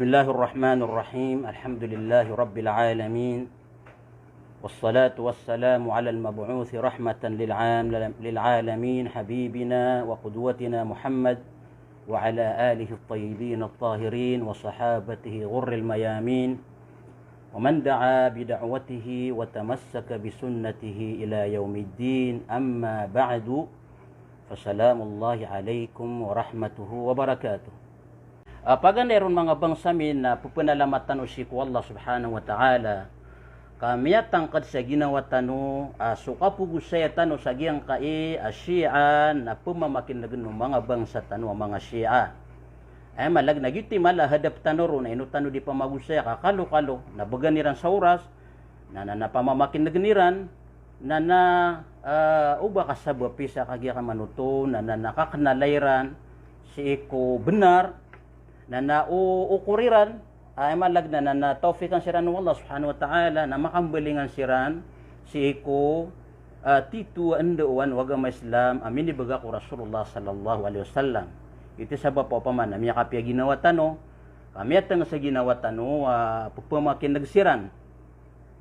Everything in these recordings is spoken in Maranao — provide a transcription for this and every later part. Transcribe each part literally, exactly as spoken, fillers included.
بسم الله الرحمن الرحيم. الحمد لله رب العالمين. والصلاة والسلام على المبعوث رحمة للعام-، للعالمين حبيبنا وقدوتنا محمد وعلى آله الطيبين الطاهرين وصحابته غر الميامين ومن دعا بدعوته وتمسك بسنته إلى يوم الدين. أما بعد. Fasalamullahi alaikum warahmatuhu wabarakatuh. Ah, paganay ron manga bangsa mi na pphanalamatan o sii ko Allah subhanahu wa ta'ala ka miyatangkd sa ginawa tano, ah, so kapagosaya tano sa giyangkai a Shia na pphamakin'gn o manga bangsa tano a manga Shia. Aya maana na giyoto i mala a hadap tano ron, na ino tano di phamagosaya ka kalokalo na bgan iran sa oras, na, na, na pamamakin'gn iran, na, na, ah, o ba ka sabap i sa kagiya kamanoto, na, na, na kaknala iran sii ko bnar, na, na o, okor iran, ah, aya maana na, na, na tawfiqan siran o Allah subhanahu wa ta'ala, na makambalingan siran sii ko, ah, titho a ndao o agama Islam a minibgay ko Rasulullah sallallahu alaihi wasallam. Ito i sabap a opama na miyakapiya ginawa tano, ka miyatngg sa ginawa tano a pphamakin'g siran.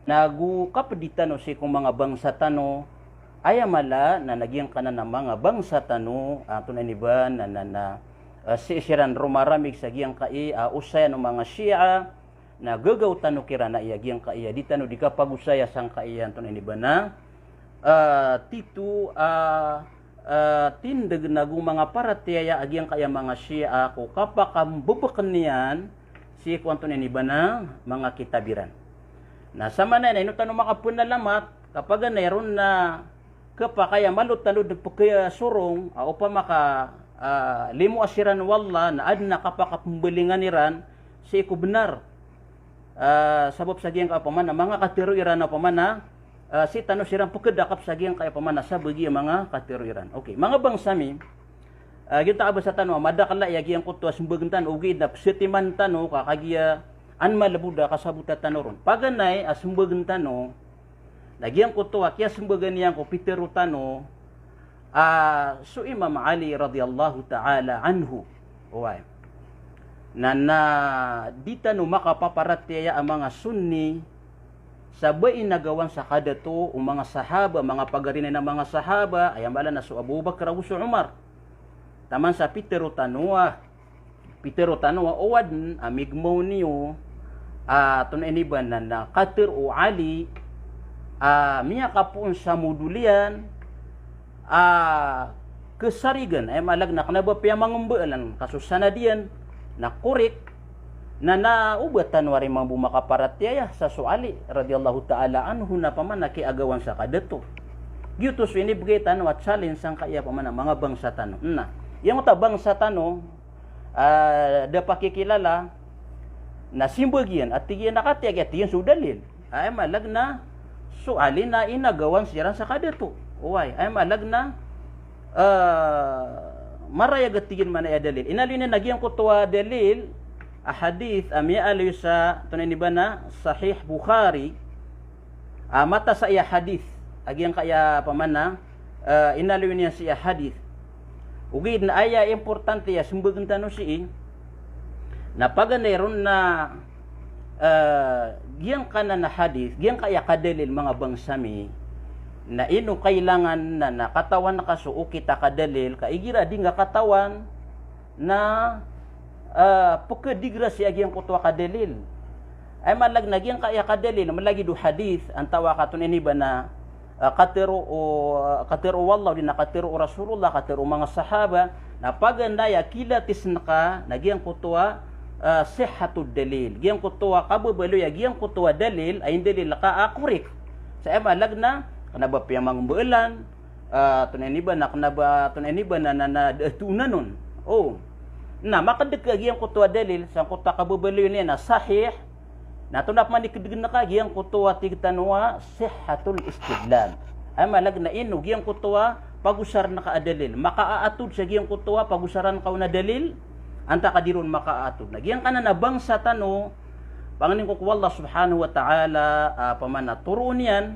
Na go kapdi tano sii ko manga bangsa tano, aya mala na giyangkanan a manga bangsa tano, antonaa ini ba, na, na, na, ah, sii siran romaramig sa giyangkai a osayan o manga Shia, na gagaw tano kiran a aya giyangkai a di tano di kapagosaya sangkai a antonaa ini ba na, ah, titho a, ah, tindg na go manga paratiyaya a giyangkai a manga Shia ko kapakambbkn iyan sii ko antonaa ini ba na manga kitab iran. Na samanaya na ino tano makapphanalamatan, ka paganay ron na khapakay a malo tano dn pkhasorong, ah, opama ka, ah, limo a siran o Allah na adn a kapakapmbalingan iran sii ko bnar. Ah, sabap sa giyangkai a opama na manga katharo iran a opama na, ah, sii tano siran pkdakp sa giyangkai a opama na sabagi a manga katharo iran. Okay, manga bangsa mi, ah, giyoto a basa tano a madakl a aya giyangkoto a smbagn tano, ogaid na pzatiman tano ka kagiya an malbod a kasabota tano ron. Paganay a smbagn tano, na giyangkoto a kiyasmbagan iyan ko pitharo tano, ah, so Imam Ali radiyallahu ta'ala anhu. Oway. Na, na di tano makapaparatiyaya a manga Sunni sa ba inagawan sa kadato o manga sahaba, manga pagari niyan a manga sahaba, aya maana na so Abu Bakr ago so Umar. Taman sa pitharo tano a, pitharo tano a o adn a migmaw niyo a, antonaa ini ba na, na katharo o Ali a miyakapoon sa modol iyan a khasarigan, aya maana na kna ba piyamangmbaalan ka so sanad iyan na korek, na, na o ba tano ari mambo makaparatiyaya sa so Ali radiyallahu ta'ala anhu na opama na kiyaagawan sa kadato. Giyoto so inibgay tano a challenge sangkai a opama na manga bangsa tano. Na, giyangkoto a bangsa tano, ah, da pakikilala, na simbag iyan, a tig iyan a katii, a tig iyan so dalil. Aya maana na so Ali na inagawan siran sa kadato. Oway, aya maana na, ah, marayag a tig iyan maana aya dalil. Inaloy niyan a giyangkoto a dalil a hadith a miyaaloy sa, antonaa ini ba na, Sahih Bukhari, ah, mataan sa aya hadith a giyangkai a opama na, ah, inaloy niyan sii a hadith. Ogaid na aya importante a smbagn tano sii na paganay ron na, ah, giyangkanan a hadith, giyangkai a kadalil manga bangsa mi, na ino kailangan na, na katawan ka so okit a kadalil, ka igira di nga katawan na, ah, pkdigra sii a giyangkoto a kadalil. Aya maana na giyangkai a kadalil, malagid o hadith, antawaa ka, antonaa ini ba na, ah, katharo o, ah, katharo o Allah, odi na katharo o Rasulullah, katharo o manga sahaba, na paganay a kilatisn ka na giyangkoto a, ah, sihhatud dalil. Giyangkoto a kababaloy a giyangkoto a dalil a indalil ka a korek. Sa aya maana na kna ba piyamangmbaalan, ah, antonaa ini ba na, kna ba, antonaa ini ba na, na, na, da a toonan on. O. Na, makdk a giyangkoto a dalil sangkoto a kababaloy niyan a sahih, na antonaa pman i kdgn ka, giyangkoto a tig tano a sihhatul istidlal. Aya maana na ino giyangkoto a pagosarn ka a dalil. Makaaatod sa giyangkoto a pagosaran ka on a dalil, antaa ka di ron makaaatod. Na giyangkanan a bangsa tano, pangnin ko ko Allah subhanahu wa ta'ala, ah, opama na toroon iyan,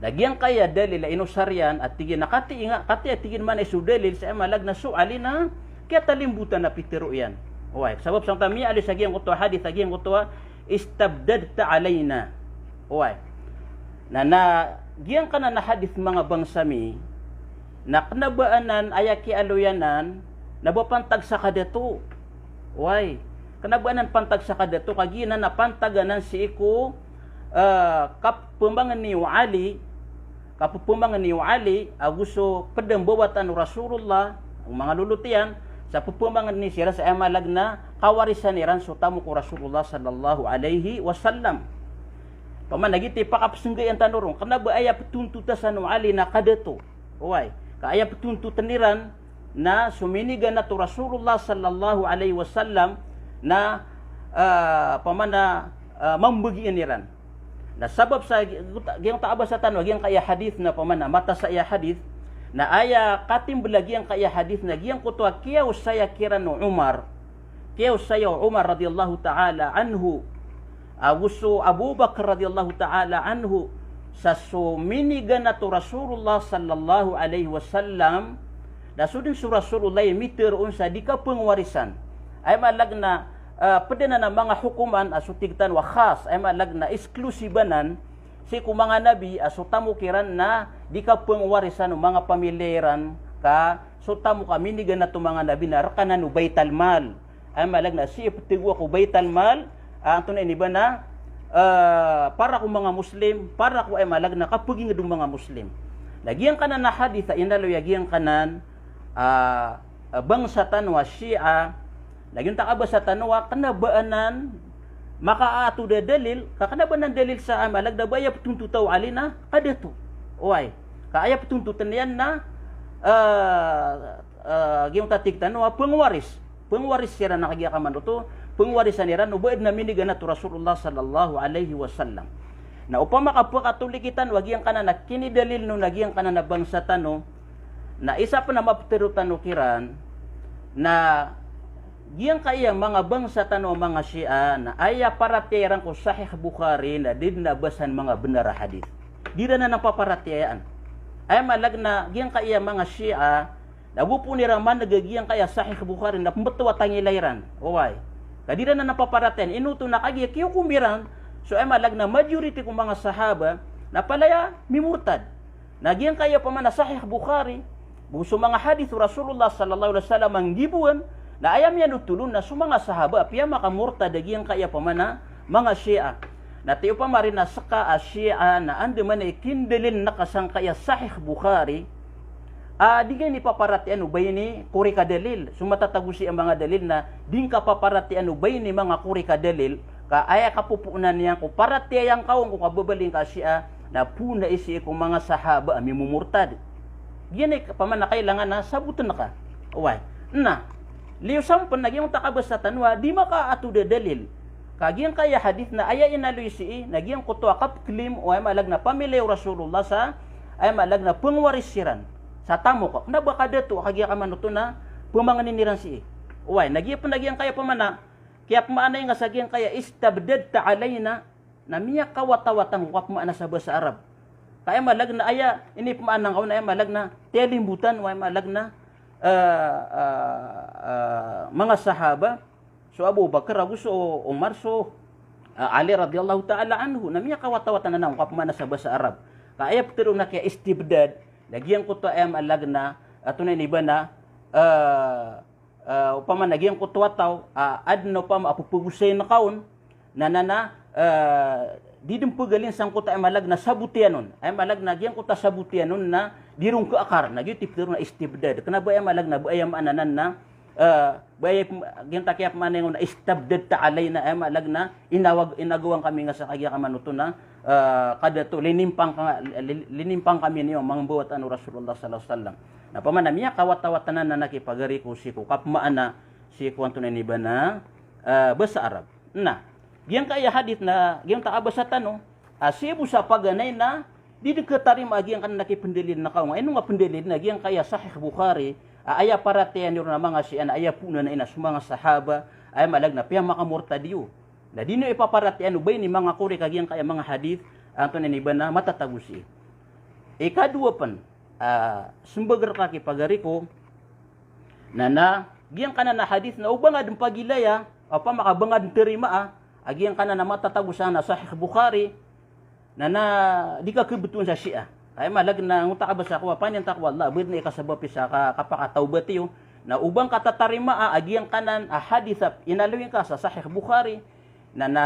na giyangkai a dalil a inosar iyan, a tig iyan a katii nga, katii a tig iyan maana i so dalil, sa aya maana na so Ali na kiyatalimbotan a pitharo iyan. Oway, sabap sangkoto a miyaaloy sa giyangkoto a hadith a giyangkoto a istabdadta alayna. Oway. Na, na giyangkanan a hadith manga bangsa mi, na kena ba anan aya kiyaaloy anan na ba pantag sa kadato. Oway. Kena ba anan pantag sa kadato, kagiya na pantag anan sii ko, eh, kapemangeni o Ali, kapepemangeni o Ali ago so ped a mbawatan o Rasulullah, o manga lolot iyan, sa pepemangeni siran sa aya maana na kawarisan iran so tamok o Rasulullah sallallahu alaihi wasallam. Opama na giyoto i pakapesenggayan tano ron, kena ba aya petontotan o Ali na kadato. Oway, ka aya petontotan iran na so miniganat o Rasulullah sallallahu alaihi wasallam na, eh, opama na, eh, mambagian iran. Na sabap sa gi-, giyangkoto a basa tano a giyangkaya hadith na opama na mata sa iya hadith, na aya katimbel a giyangkaya hadith na giyangkoto a kiyaosaya kiran o Umar, kiyaosaya o Umar radiyallahu ta'ala anhu ago so Abu Bakar radiyallahu ta'ala anhu sa so miniganat o Rasulullah sallallahu alaihi wasallam, na so den so Rasulullah i miteroon sa di kapengwarisan. Aya maana na, eh, ped anan a manga hokoman a so tig tano a khas, aya maana na exclusive anan sii ko manga nabi a so tamok iran na di kapengwarisan o manga pamilya iran, ka so tamok a miniganat o manga nabi na rek anan o baital mal. Aya maana na sii petegoa ko baital mal, ah, antonaa ini ba na, eh, para ko manga Muslim, para ko aya maana na kapeginged o manga Muslim. Na giyangkanan a hadith a inaloy a giyangkanan, ah, ah, bangsa tano a Shia, na giyangkoto a basa tano a kena ba anan makaatod a dalil, ka kena ba anan dalil sa aya maana na ba aya petontotan o Ali na kadato. Oway. Ka aya petontotan iyan na, eh, eh, giyangkoto a tig tano a pengwaris. Pengwaris siran a kagiya kamanoto, pengwarisan iran o ba aden a miniganat o Rasulullah sallallahu alaihi wasallam. Na opama ka pekatolikitan o giyangkanan a kinidalil on a giyangkanan a bangsa tano, na isa pen a mapetero tano kiran, na giyangkaya manga bangsa tano a manga Shia, na aya paratiyaya iran ko Sahih Bukhari, na di den a basan manga benar a hadith. Di iran anan paparatiyayaan. Aya maana na giyangkaya manga Shia, na go poon iran maneg a giyangkaya Sahih Bukhari na pembeto a tangila iran. Oway. Ka di iran anan paparatiyayaan. Ino oto na kagiya kiyokom iran so aya maana na majority ko manga sahaba na palaya mimurtad. Na giyangkaya opama na Sahih Bukhari, go so manga hadith o Rasulullah sallallahu alaihi wasallam a nggiboan, na aya miyanotol on na so manga sahaba a piyamakamurtad a giyangkaya opama na manga Shia. Na tig opama rin a seka a Shia na andamanaya i kindalil na ka sangkaya Sahih Bukhari, a di ngka ini paparatiyayaan o ba ini korek a dalil. So matatago sii a manga dalil na di ngka paparatiyayaan o ba ini manga korek a dalil, ka aya kapopoona niyan ko paratiyaya ngka on ko kababaloy ngka a Shia, na poon a sii ko manga sahaba a mimomortad. Giyanan i opama na kailangan a saboten ka. Oway. Na, liyo sampen na giyangkoto a kabasa tano a di makaatod a dalil. Ka giyangkaya hadith na aya inaloy sii, na giyangkoto a kapeklim o aya maana na pamilya o Rasulullah sa, aya maana na pengwaris iran sa tamok. Kena ba kadato, kagiya kamanoto na pemangeni iran sii. Oway, na giya pen a giyangkaya opama na kiyapemaanai ngka sa giyangkaya istabdadta alayna, na miyakawatawat angkoto a pemaana sa basa Arab. Ka aya maana na aya, ini pemaana ngka on na aya maana na tiyalimbotan o aya maana na, eh, eh, eh, manga sahaba, so Abu Bakar ago so Umar, so, eh, Ali radiyallahu ta'ala anhu, na miyakawatawat anan angkoto a pemaana sa basa Arab. Ka aya petero on a kiyastibdad, na giyangkoto a aya maana na, antonaa ini ba na, eh, eh, opama na giyangkoto a taw a aden a opama a pepegosayn ka on, na, na, na, eh, di den pegalin sangkoto a aya maana na sabot iyan on. Aya maana na giyangkoto a sabot iyan on na di ron kaakar, na giyoto i petero on a istibdad. Kena ba aya maana na, ba aya maana nan na, eh, ba aya pem-, giyangkoto a kiyapemaanai on na istabdadta alayna, aya maana na inawag, inagawan kami ngka sa kagiya kamanoto na, eh, kadato, linimpang ka, li-, linimpang kami niyo a manga mbawatan o Rasulullah sallallahu alaihi wasallam. Na opama na miyakawatawat anan na, na kipagari ko sii ko kapemaana sii ko antonaa ini ba na, eh, basa Arab. Na giyangkaya hadith na giyangkoto a kabasa tano a sii bo sa paganay na di den ketarima a giyangkanan a kipendalil na kaon. Ino nga pendalil na giyangkaya Sahih Bukhari a aya paratiyayaan iron a manga Shia na aya poon anan na so manga sahaba a aya maana na piyamakamortad iyo. Na di niyo ipaparatiyayaan o ba ini manga korek a giyangkaya manga hadith a antonaa ini ba na matatago sii. Ikadowa pen, ah, sembag reka kipagari ko, na, na, Giyangkanan a hadith na o ba ngka dn pagilaya, opama ka ba ngka dn tarimaa a giyangkanan a matatago san a Sahih Bukhari, na, na di ka khabtowan sa Shia. Aya maana na ngota ka ba sa ko a paniyan ta ko Allah, ba dn i kasabapi sa ka, kapakatawbat iyo. Na o ba ngka tatarimaa a giyangkanan a hadith a inaloy ngka sa Sahih Bukhari, na, na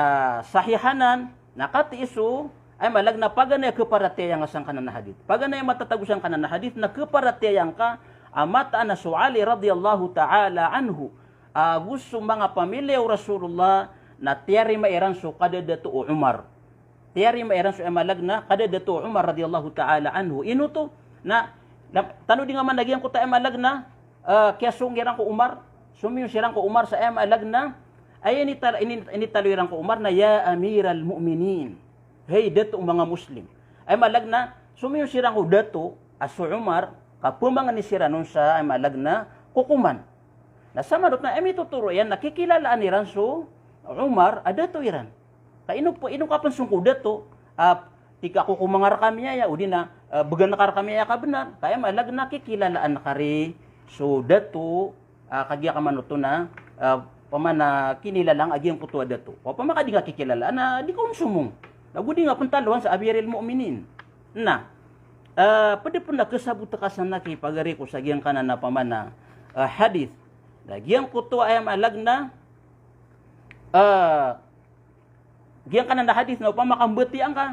sahih anan, na katii so, aya maana na paganay a khaparatiyaya ngka sangkanan a hadith. Paganay a matatago sangkanan a hadith, na khaparatiyaya ngka a mataan a so Ali radiyallahu ta'ala anhu, ago so manga pamilya o Rasulullah, na tiyarima iran so kadadato o Umar. Tiyarima iran so, aya maana na, kadadato o Umar radiyallahu ta'ala anhu. Ino oto, na, na, tano di ngka man a giyangkoto a, aya maana na, ah, kiyasong iran ko Umar, somiyon siran ko Umar sa, aya maana na, aya inital-, ini-, initaloy iran ko Umar na, "Ya Amiral Mu'minin." Hay dato o manga Muslim. Aya maana na, somiyon siran ko dato a so Umar, ka pamangni siran on sa, aya maana na, kokoman. Na samanot na, aya mitotoro iyan na kikilalaan iran so Umar a dato iran. Ka ino, ino ka pn song ko dato, ah, tig ka kokoman ka rkami aya, odi na, ah, bgan ka rkami aya a kabnar. Ka aya maana na kikilalaan ka ri so dato, ah, kagiya ka man oto na, ah, opama na kinilala ngka a giyangkoto a dato. Opama ka di ngka kikilalaan, na di ka on somong. Na go di ngka pn talowan sa Amiril Mu'minin. Na, ah, pd pn a kasabot ka san aki pagari ko sa giyangkanan a opama na, ah, hadith. Na giyangkoto a, aya maana na, ah, giyangkanan a hadith na opama ka mbatiya ngka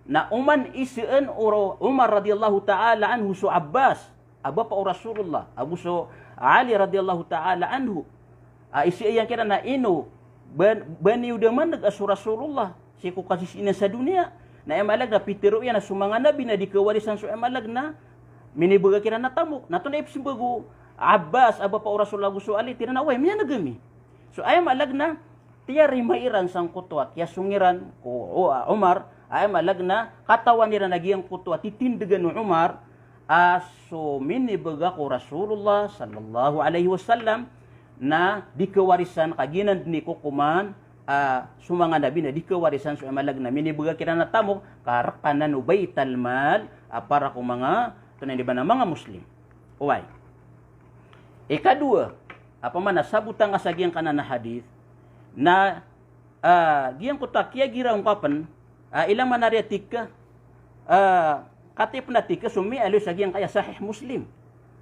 na oman isaan o Umar radiyallahu ta'ala anhu so Abbas, a bapa o Rasulullah, ago so Ali radiyallahu ta'ala anhu. Ah, isaan iyan kiran na ino, ba, ba niyo da maneg a so Rasulullah sii ko kasisii niyan sa doniya. Na aya maana na pitharo iyan a so manga nabi na di khawarisan so, aya maana na, minibgay kiran a tamok. Na antonaa i pzmbag o Abbas a bapa o Rasulullah ago so Ali, tig iran a, "Oway, miyaneg ami." So aya maana na, tiyarima iran sangkoto a kiyasong iran ko, o, ah, Umar, aya maana na, katawan iran a giyangkoto a titindgan o Umar a so minibgay ko Rasulullah sallallahu alaihi wasallam na di khawarisan, ka giyanan dn i kokoman a so manga nabi na di khawarisan so, aya maana na, minibgay kiran a tamok, ka rk anan o baital mal a para ko manga, antonaa ini ba na, manga Muslim. Oway. Ikadowa, opama na sabotan ka sa giyangkanan a hadith, na, ah, giyangkoto a kiyagiraw ngka pn, ah, ilay man a riya tig ka, ah, katii pn a tig ka so miyaaloy sa giyangkaya Sahih Muslim.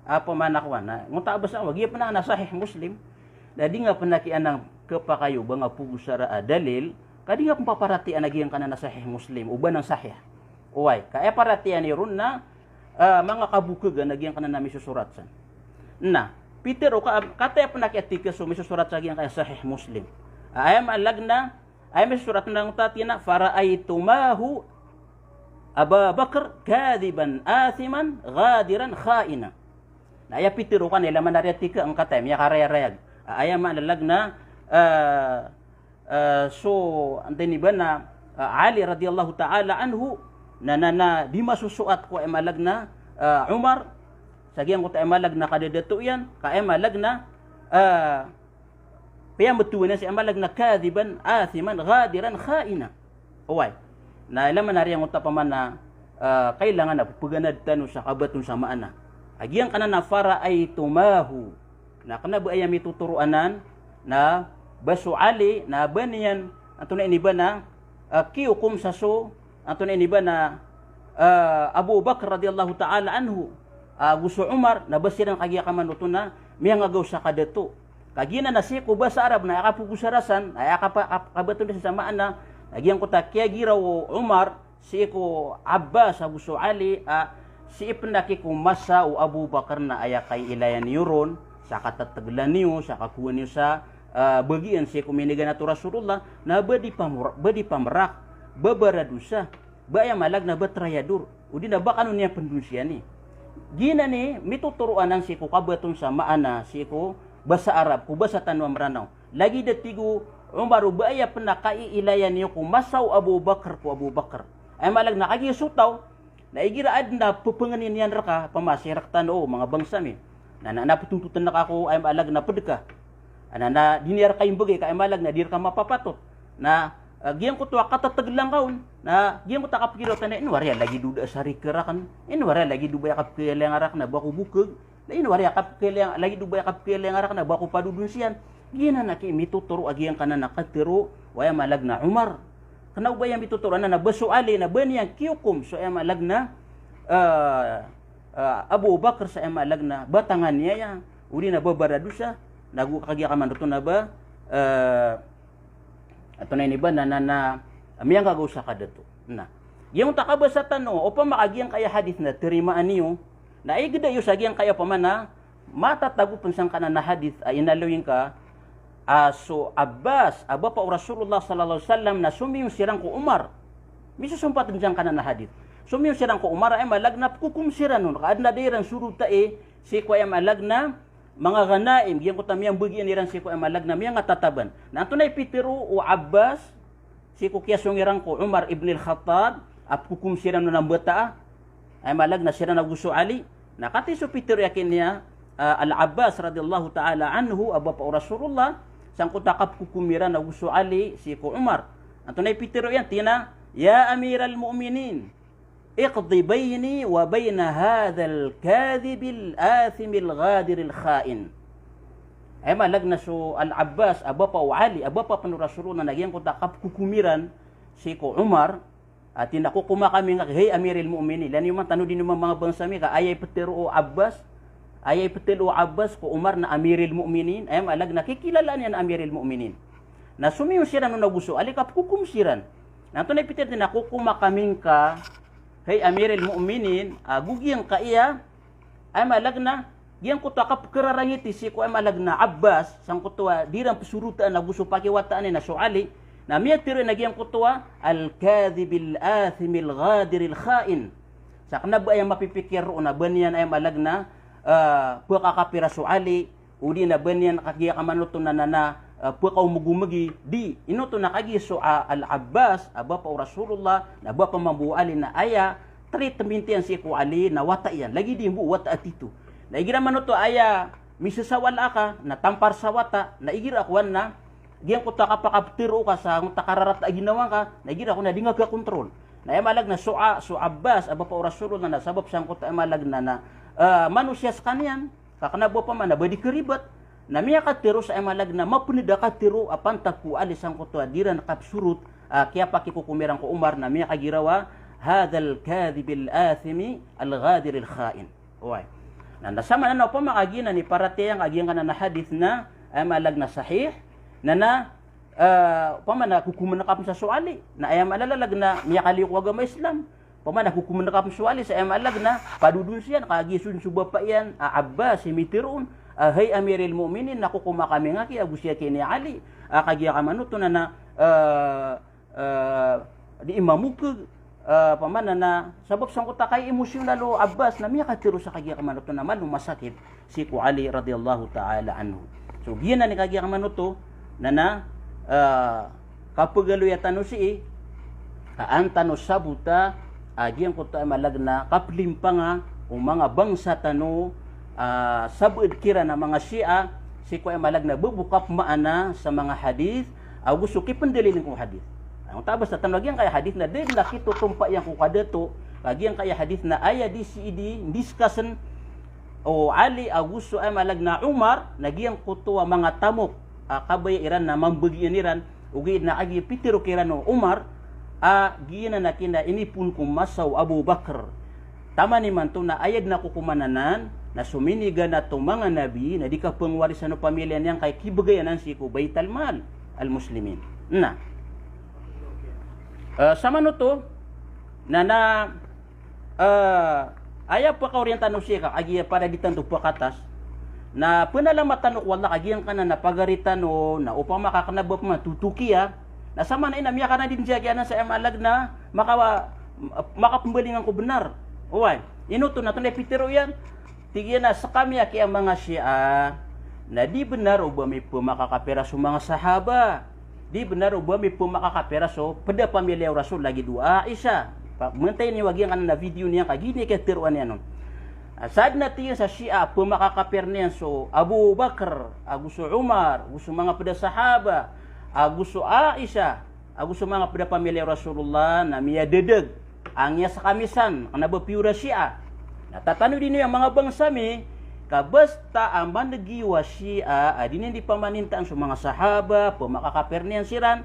Opama na kowan, na ngota ka ba sa ko a giya pn a Sahih Muslim. Na di ngka pn a kiyanan khapakay o ba ngka pagosara a dalil, ka di ngka pn paparatiyayaan a giyangkanan a Sahih Muslim o ba nan sahih. Oway, ka aya paratiyayaan iyo ron na, ah, manga kabokhagan a giyangkanan a misosorat san. Na pitharo ka, katii pn a kiyatig ka so misosorat sa giyangkaya Sahih Muslim. Ah, aya maana na, aya misosorat na ngota, tig iyan a, "Fara'aytu ma'ahu Aba Bakr kadhiban athiman ghadiran kha'ina." Na aya pitharo ka na ilay man a riya tig ka, angkataya miyakarayarayag. Ah, aya maana na, ah, ah, so, antonaa ini ba na, ah, Ali radiyallahu ta'ala anhu, na, na, na di masosoat ko, aya maana na, ah, Umar sa giyangkoto, aya maana na, kadadato iyan, ka aya maana na, ah, piyamtowan iyan sii, aya maana na, kadhiban athiman ghadiran kha'ina. Oway. Na ilay man a riya ngota, opama na, ah, kailangan a pphganad tano sa kabaton sa maana a giyangkanan a "fara'aytu ma'ahu". Na kna ba aya mitotoro anan na ba so Ali na ba niyan, antonaa ini ba na, ah, kiyokom sa so, antonaa ini ba na, ah, Abu Bakr radiyallahu ta'ala anhu, ah, ago so Umar, na ba siran kagiya ka man oto na miyangagaw sa kadato. Kagiya na sii ko basa Arab na aya kapagosara san, na aya kapa-, kap-, kabaton san sa maana, na giyangkoto a kiyagiraw o Umar sii ko Abbas ago so Ali, ah, sii pn aki ko masa o Abu Bakr na aya kaiilayan iyo ron sa katatglan iyo, sa kakowa niyo sa, ah, bagian sii ko miniganat o Rasulullah, na ba di pamor-, ba di pamrak, ba baradosa, ba aya maana na ba traidor, odi na ba kano niyan pndonsiyani. Giyanan i mitotoro anan sii ko kabaton sa maana sii ko basa Arab, ko basa tano a Mranaw. Lagid a tig o Umar o ba aya pn a kaiilayan iyo ko masa o Abu Bakr ko Abu Bakr. Aya maana na kagiya so taw na igira adn a pphangnin iyan rka, opama sii rktano o manga bangsa mi, na, na, na ptontotan ka ko, aya maana na, pd ka. Na, na di niyan rka imbgay ka, aya maana na di rka mapapatot. Na, ah, giyangkoto a katatglan ka on, na giyangkoto a kapagiraw tano, ino a riya lagid o da a sarik rakn, ino a riya lagid o ba aya kapkhailaya ngka rakn a ba ko bokhag. Ino ari a kapkhailay, lagid o ba aya kapkhailay nga rakn a ba ko padodon siyan. Giyanan a ki mitotoro a giyangkanan a katharo o aya maana na Umar. Kna o ba aya mitotoro anan a ba so Ali na ba niyan kiyokom so aya maana na, ah, ah, Abu Bakr sa aya maana na ba tangan iyan, odi na ba baradosa, na go kagiya kamanoto na ba, ah, Antonaa ini ba na, na, na, miyanggagaw sa kadato. Na giyangkoto a kabasa tano, opama ka giyangkaya hadith na tarimaan iyo, na igda iyo sa giyangkaya opama na matatago pn sangkanan a hadith a inaloy ngka a so Abbas a bapa o Rasulullah sallallahu alaihi wasallam na somiyon siran ko Umar. Misosompat dn sangkanan a hadith. Somiyon siran ko Umar, aya maana na pkhokom siran on, ka adn a da iran sorotai sii ko aya maana na manga ghanaim, giyangkoto a miyambagian iran sii ko aya maana na miyangatatabaan. Na antonaa i pitharo o Abbas sii ko kiyasong iran ko Umar ibn al-Khattab a pkhokom siran on a mbata a, aya maana na siran ago so Ali. Na katii so pitharo iyan kiniya, ah, Al-Abbas radhiyallahu ta'ala anhu a bapa o Rasulullah, sangkoto a kapkhokom iran ago so Ali sii ko Umar. Antonaa i pitharo iyan? Tig iyan a, "Ya Amiral Mu'minin, iqdi bayni wa bayna hadhal kadhibil athimil ghadiril kha'in." Aya maana na so Al-Abbas a bapa o Ali a bapa pn o Rasulullah na giyangkoto a kapkhokom iran sii ko Umar, a tig iyan a kokoma kami ngka, hay Amiril Mu'minin. Ilaya niyo man tano dn o manga bangsa mi ka aya i pitharo o Abbas, aya i pitharo o Abbas ko Umar na Amiril Mu'minin, aya maana na kikilalaan iyan a Amiril Mu'minin. Na somiyon siran on ago so Ali ka pkhokom siran. Na antonaa i pitharo? Tig iyan a kokoma kami ngka, hay Amiril Mu'minin, ago giyangkaya, aya maana na giyangkoto a kapkhararangiti sii ko aya maana na Abbas, sangkoto a di iran psorotaan ago so pakiwataan iyan a so Ali, na miyatharo iyan a giyangkoto a al-kadhibil athimil ghadiril kha'in. Sa kna ba aya mapipikir roo na ba niyan aya maana na, ah, pkakapira so Ali, odi na ba niyan kagiya kamanoto na, na, na, ah, pkaomgomgi, di, ino oto na kagiya so, ah, Al-Abbas a bapa o Rasulullah, na bapa mambo o Ali, na aya treatment iyan sii ko Ali na wata iyan, lagid i bo wata a tito. Na igira manoto aya misasawala ka, na tampar sa wata, na igira kowan na giyangkoto a kapakaptharo ka sa ngoto a kararata a ginawa ngka, na igira ko na di ngka kakontrol. Na aya maana na so, ah, so Abbas a bapa o Rasulullah na sabap sangkoto aya maana na, ah, manosiya skaniyan, ka kna ba opama na ba di kharibat. Na miyakatharo sa aya maana na mapnd a katharo a pantag ko Ali sangkoto a di iran kapsorot a kiyapakikokom iran ko Umar, na miyakagiraw a hadhal kadhibil athimi al-ghadiril kha'in. Oway. Na, na samanan na opama ka giyanan i paratiyaya ngka a giyangkanan a hadith na aya maana na sahih, na, na, ah, opama na kokoman ka pn sa so Ali, na aya maana na miyakaliyo ko agama Islam. Opama na kokoman ka pn so Ali sa aya maana na padodon siyan, kagiya so, so bapa iyan a Abbas i mitharo on a, hay Amiril Mu'minin, na kokoma kami ngka ki ago si aki ini a Ali, a kagiya kamanoto na, na, ah, ah, di imamokg, ah, opama na, na sabap sangkoto a kai emosyonal o Abbas na miyakatharo sa kagiya kamanoto na malo masakit sii ko Ali radhiyallahu ta'ala anhu. So giyanan i kagiya kamanoto na, na, ah, kapagaloya tano sii, ka an tano sabota a giyangkoto a aya maana na kaplimpanga o manga bangsa tano, ah, sabaad kiran a manga Shia, sii ko aya maana na ba bo kapmaana sa manga hadith, ago so kipndaliln ko hadith. Ang tabas tano a giyangkaya hadith na da dn a kitotompa iyan ko kadato, ka giyangkaya hadith na aya di sii di ndiskasen o Ali ago so aya maana na Umar, na giyangkoto a manga tamok a kabaya iran na mambagian iran, ogaid na kagiya pitharo kiran o Umar, a giyanan a kna inipoon ko masa o Abu Bakr. Taman imanto na aya dn a kokoman anan, na so miniganat o manga nabi, na di kapangwarisan o pamilya niyan ka kibgay anan sii ko Baital Mal al-Muslimin. Na, eh, samanoto, na, na, eh, aya pkaoriyan tano sii ka, kagiya para di tano pkatas, na pnalamat tano ko Allah, kagiya ngkanan a pagari tano, na opama ka kna ba pman totokiya, na samanan a miyakanadin siya kiyanan sa aya maana na makawa-, makapmbalingan ko bnar. Oway, ino oto na antonaa i pitharo iyan? Tig iyan a skami aki a manga Shia, na di bnar o ba mi pmakakapira so manga sahaba. Di bnar o ba mi pmakakapira so pd a pamilya o Rasul lagid o Aisha. Pa-, mantay niyo a giyangkanan a video niyan ka giya i katharoa niyan on. Ah, sadn a tig iyan sa Shia a pmakakapir niyan so Abu Bakr, ago so Umar, ago so manga pd a sahaba, ago so Aisha, ago so manga pd a pamilya o Rasulullah na miyadadag. Angiyas kami san, kna ba piyor a Shia. Na tatanodi niyo a manga bangsa mi, Ka basta a maneg iyo a Shia a di niyan di pamanintaan so manga sahaba, pemakakapir niyan siran,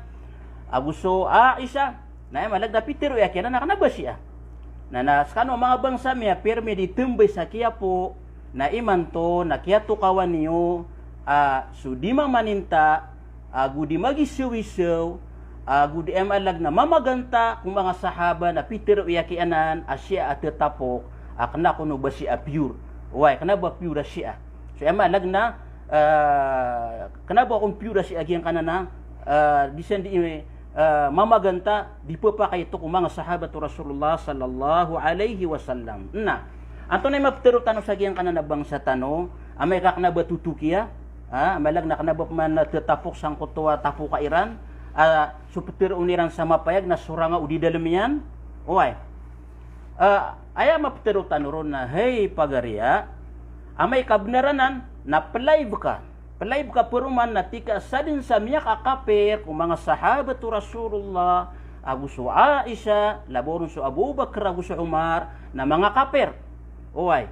ago so Aisha, na aya maana na pitero iyan ki anan a kena ba Shia. Na, na sekano a manga bangsa mi a pirmi di tembay sa kiyapo, na imanto na kiyatokawan iyo a so di mamaninta ago di magisewisew, ago di aya maana na mamaganta ko manga sahaba na pitero iyan ki anan a Shia a tetapok, a kena kono ba Shia pure. Oway, kena ba pure a Shia. So aya maana na, ah, kena ba kon pure a Shia giyangkanan a, ah, di san di, ah, mamaganta, di pepakaito ko manga sahabat o Rasulullah sallallahu alaihi wasallam. Na antonaa i mapetero tano sa giyangkanan a bangsa tano, amay ka kena ba totokiya, ha, amay lagid na kena ba peman tetapok sangkoto a tapoka iran, ah, so petero iran sa mapayag na sorang o di dalem iyan. Oway. Ah, aya mapetero tano ron na, hay pagariya, amay ka benar anan, na pelive ka. Pelive ka peroman na tig ka sadn sa miyakakapir ko manga sahabat o Rasulullah, ago so Aisha, labaw ron so Abu Bakr ago so Umar, na manga kapir. Oway.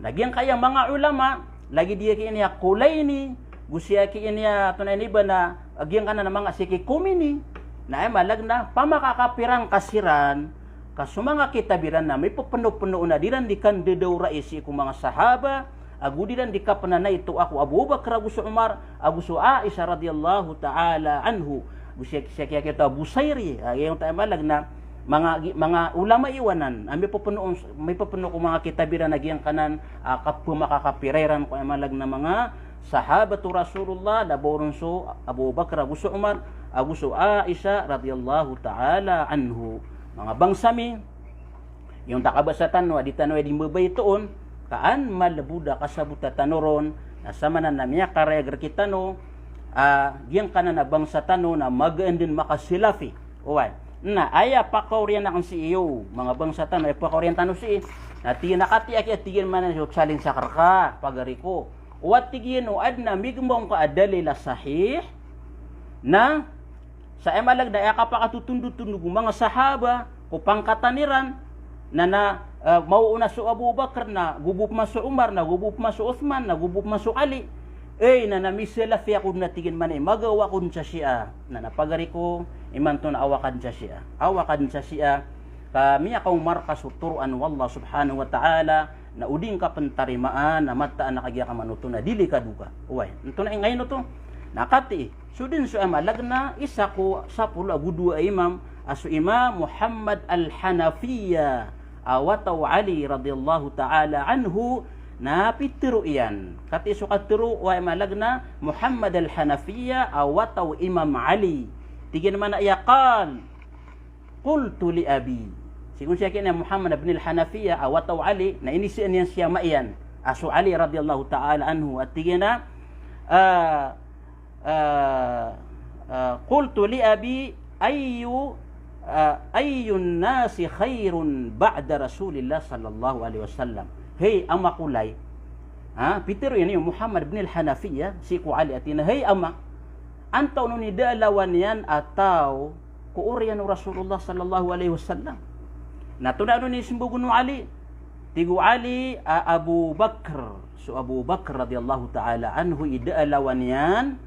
Na giyangkaya manga ulama, lagid iya ki ini a Kulaini, go siya ki ini a, antonaa ini ba na, giyangkanan a manga siki Khomeini, na aya maana na pamakakapiran ka siran, ka so manga kitab iran na mipepeno-peno on a di ran di kandedaorai sii ko manga sahaba, ago di ran di kapenanaitoa ko Abu Bakr ago so Umar, ago so Aisha radhiyallahu ta'ala anhu. Go siya, siya kiyakiyato a Busairi, a giyangkoto aya maana na manga, manga ulama iwanan a mipepeno, mipepeno ko manga kitab iran a giyangkanan a kapemakakapira iran ko aya maana na manga sahabat o Rasulullah, labaw ron so Abu Bakr ago so Umar, ago so Aisha radhiyallahu ta'ala anhu. Manga bangsa mi, giyangkoto a kabasa tano a di tano aya di mbabaitoon, ka an malebod a kasabota tano ron, na samanan na miyakarayag rektano a giyangkanan a bangsa tano na magaan den maka-Salafi. Oway. Na aya pakaoriyan aken sii iyo, manga bangsa tano, aya pakaoriyan tano sii, na tig iyan a katii aki a tig iyan maana so challenge aken reka, pagari ko. Oway, tig iyan o aden a migembaw ngka a dalil a sahih, na sa aya maana na aya kapakatotondotondog o manga sahaba ko pangkatan iran, na, na, eh, maoona so Abu Bakr, na go bo pman so Umar, na go bo pman so Uthman, na go bo pman so Ali. Ey, na, na mi-Salafi ako den a tig iyan maana i magaw ako den sa Shia. Na, na pagari ko, imanto na awa ka den sa Shia. Awa ka den sa Shia. Ka miyakaoma reka so toroan o Allah subhanahu wa ta'ala, na o di ngka pen tarimaan, na mataan a kagiya ka man oto na delikado ka. Oway, antonaa i ngayin oto? Na katii, so den so aya maana na isa ko sapolo ago dowa a imam, a so Imam Muhammad Al-Hanafiya, a wata o Ali radhiyallahu ta'ala anhu, na pitero iyan. Katii so katero o aya maana na Muhammad Al-Hanafiya, a wata o Imam Ali. Tig iyan maana iya, qal, qultu li abi. Sii kon siya ki ini a Muhammad bin Al-Hanafiya, a wata o Ali, na inisaan iyan si ama iyan, a so Ali radhiyallahu ta'ala anhu, a tig iyan a, ah, ah, ah, qultu li abi, ayyu, ah, ayyun nasi khairun ba'da Rasulillah sallallahu alaihi wasallam. Hey ama ko lay. Ha, pitero iyan iyo Muhammad bin Al-Hanafiya sii ko Ali a tig iyan a, hey ama, antawaa on i da a lawan iyan a taw ko oriyan o Rasulullah sallallahu alaihi wasallam. Na antonaa on i sembagen o Ali? Tig o Ali a Abu Bakr, so Abu Bakr radhiyallahu ta'ala anhu i da a lawan iyan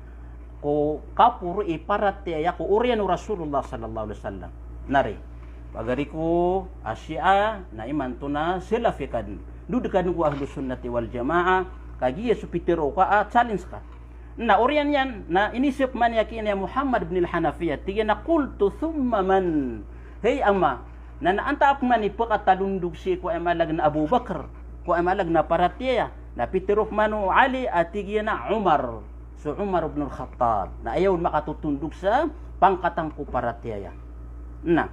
ko kaporo i paratiyaya ko oriyan o Rasulullah sallallahu alaihi wasallam. Na ri, pagari ko a Shia, na imanto na Salafi ka den. Dod ka den ko Ahlus Sunnati wal Jamaah, kagiya so pitero ka a challenge ka. Na oriyan iyan, na inisaan pman iyan ki ini a Muhammad bin Al-Hanafiya, tig iyan a, qultu thumma man? Hey ama, na, na antaa pman i pekatalondog sii ko aya maana na Abu Bakr, ko aya maana na paratiyaya? Na pitero pman o Ali a tig iyan a Umar, so Umar bin Al-Khattab. Na aya on makatotondog sa pangkatan ko paratiyaya. Na,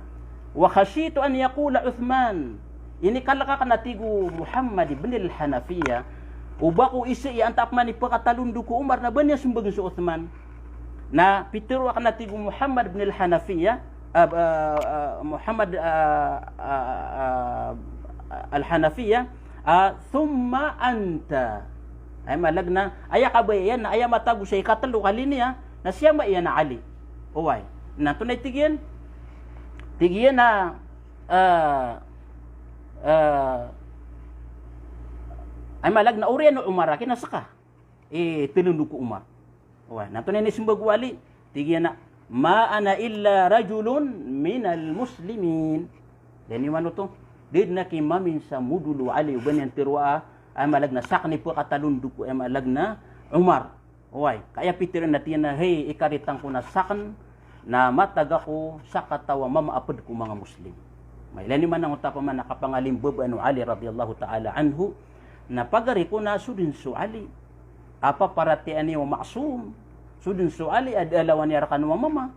wa khashitu an yaqula Uthman. Inikalek aken, a tig o Muhammad bin Al-Hanafiya, o ba ko isa i antaa pman i pekatalondog ko Umar na ba niyan sembagen so Uthman. Na pitero aken, a tig o Muhammad bin Al-Hanafiya, ah, ah, ah, Muhammad, ah, ah, ah, Al-Hanafiya, ah, thumma anta. Aya maana na aya kabaya iyan, na aya matago sa ikatelo ka liniya, na siya mba iyan a Ali. Oway. Na antonaa i tig iyan? Tig iyan a, ah, ah, Aya maana na oriyan o Umar a kina seka i talondog ko Umar. Oway, na antonaa i inisembag o Ali? Tig iyan a, "Ma ana illa rajulun minal muslimin." Ilay niyo man oto, da den aki mamin sa modol o Ali o ba niyan teroa, aya maana na saken i pekatalondog ko aya maana na Umar. Oway, ka aya pitero iyan na tig iyan a, "Hay, ikaritan ko na saken, na matag ako sakataw a mamaaped ko manga Muslim." Ilay niyo man oto a pamana kapangalimbabaan o Ali radiyallahu ta'ala anhu, na pagari ko na so den so Ali a paparatiyayaan iyo a ma'sum, so den so Ali a da a lawan iyan rekano a mama.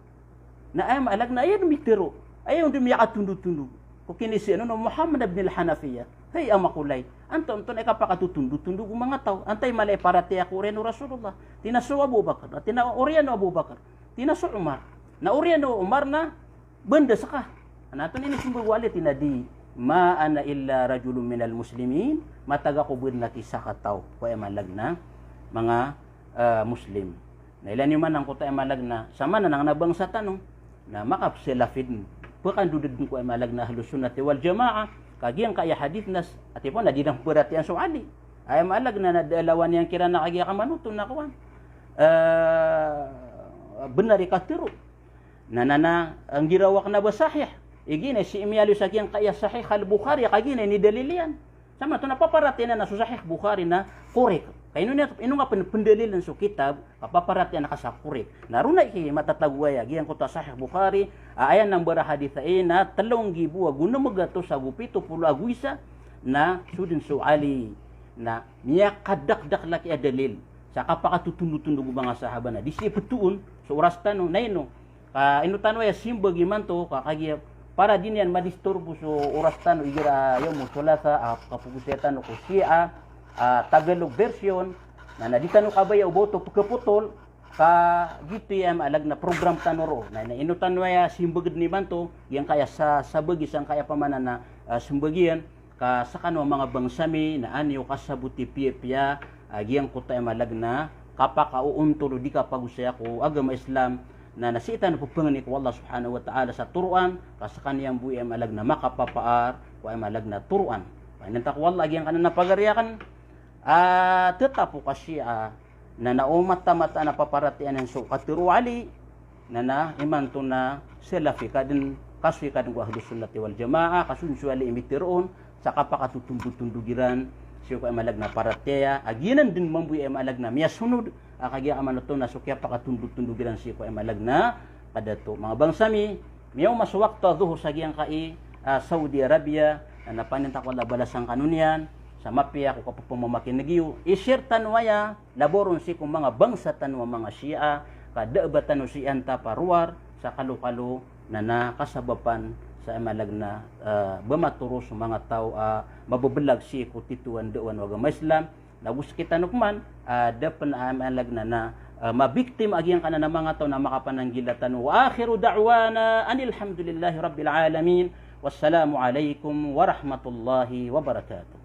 Na aya maana na aya den mitero, aya den miyakatondotondog ko kinisian on o Muhammad ibn al-Hanafiyyah. Hay, ama ko lay, antonaa i kapakatotondotondog o manga taw? Antaa i mala i paratiyaya ko oriyan o Rasulullah? Tig iyan a so Abu Bakar, tig iyan a oriyan o Abu Bakar, tig iyan a so Umar. Na oriyan o Umar na ba den seka. Na antonaa i inisembag o Ali? Tig iyan a di, "Ma ana illa rajulun minal muslimin." Matag ako ba den aki sakataw ko aya maana na manga, eh, Muslim. Na ilay niyo man angkoto aya maana na, sa maana na bangsa tano, na makapsalafi den, pekandodod den ko aya maana na Ahlus Sunnati wal Jamaah, ka giyangkaya hadith na s-, ati po na di den paratiyayaan so Ali. Aya maana na da a lawan iyan kiran a kagiya kamanoto na kowan. Eh, benar i katero. Na, na, na, anggiraw aken a ba sahih. Igira sii miyaaloy sa giyangkaya Sahih Al-Bukhari, ka giya inidalil iyan. Sa maana oto na paparatiyayaan a so Sahih Bukhari na korek. Ka ino niyan, ino nga pen-, pendalilen so kitab, ka paparatiyayaan ka sa korek. Na roo na i matatago aya, giyangkoto a Sahih Bukhari, a, aya number a hadith ai na telo nggibo ago nem gatos ago pito polo ago isa, na so den so Ali, na miyakadakdakl aki a dalil sa kapakatotondotondog o manga sahaba na di sii petoon so oras tano, na ino. Ka ino tano aya simbag imanto, ka kagiya para di niyan madisturbo so oras tano igira yawmus thulatha, a, kapagosaya tano ko Shia, a, Tagalog version, na, na di tano kabaya o ba oto pekapotol, ka giyoto i aya maana na program tano roo. Na, na ino tano aya simbageden imanto, giyangkaya sa, sabagi sangkaya pamana na, a, sembag iyan, ka sekano a manga bangsa mi, na an iyo kasaboti piyapiya, a, giyangkoto aya maana na kapakaoontol o di kapagosaya ko agama Islam, na, na sii tano pepangni ko Allah Subhanahu wa Ta'ala sa toroan, ka sekaniyan bo i aya maana na makapapaar ko aya maana na toroan. Paninta ko Allah a giyangkanan a pagari aken, a, tetap o ka Shia, na, na o mataan-mataan a paparatiyayaan iyan so katero o Ali, na, na imanto na Salafi ka den, kasoy ka den ko Ahlus Sunnati wal Jamaah, ka so den so Ali i mitero on, sa kapakatotondotondog iran sii ko aya maana na paratiyaya a giyanan den mambo i aya maana na miyasonod, a kagiya kamanoto na so kiyapakatondotondog iran sii ko aya maana na kadato. Manga bangsa mi, miyaoma so wakto a Dhuhr sa giyangkai a Saudi Arabia, na, na paninta ko Allah a balasan kano niyan sa mapiya ko kapepamamakineg iyo. I-share tano aya, labaw ron sii ko manga bangsa tano a manga Shia, ka da a ba tano sii antaparowar sa kalokalo, na, na kasabapan sa aya maana na, a, ba matoro so manga taw a mabebelag sii ko titho a ndaowan o agama Islam. Na go sekitano peman, a, da pen a aya maana na, a, mabiktima a giyangkanan a manga taw na makapananggila tano. Wa akhiru da'wana anil hamdulillahi rabbil alamin. Wassalamu alaikum warahmatullahi wabarakatuh.